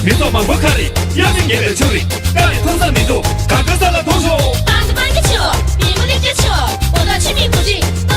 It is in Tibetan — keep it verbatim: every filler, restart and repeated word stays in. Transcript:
མི་ཚོགས་མང་པོ་ཁ་རེད། དབྱར་དུས་ཉེ་བའི་ཆུ་རེད། ཀ་རེ་མཐོང་ས་མི་འདུག་གང་ག་ས་ལ་མཐོང་ཤོག་པང་དུ་པང་གི་ཆུ། མི་མོ་ལེགས་སྐྱེས་ཆུ། འོ་ད་ཆུ་མིག་བུ་ཅིག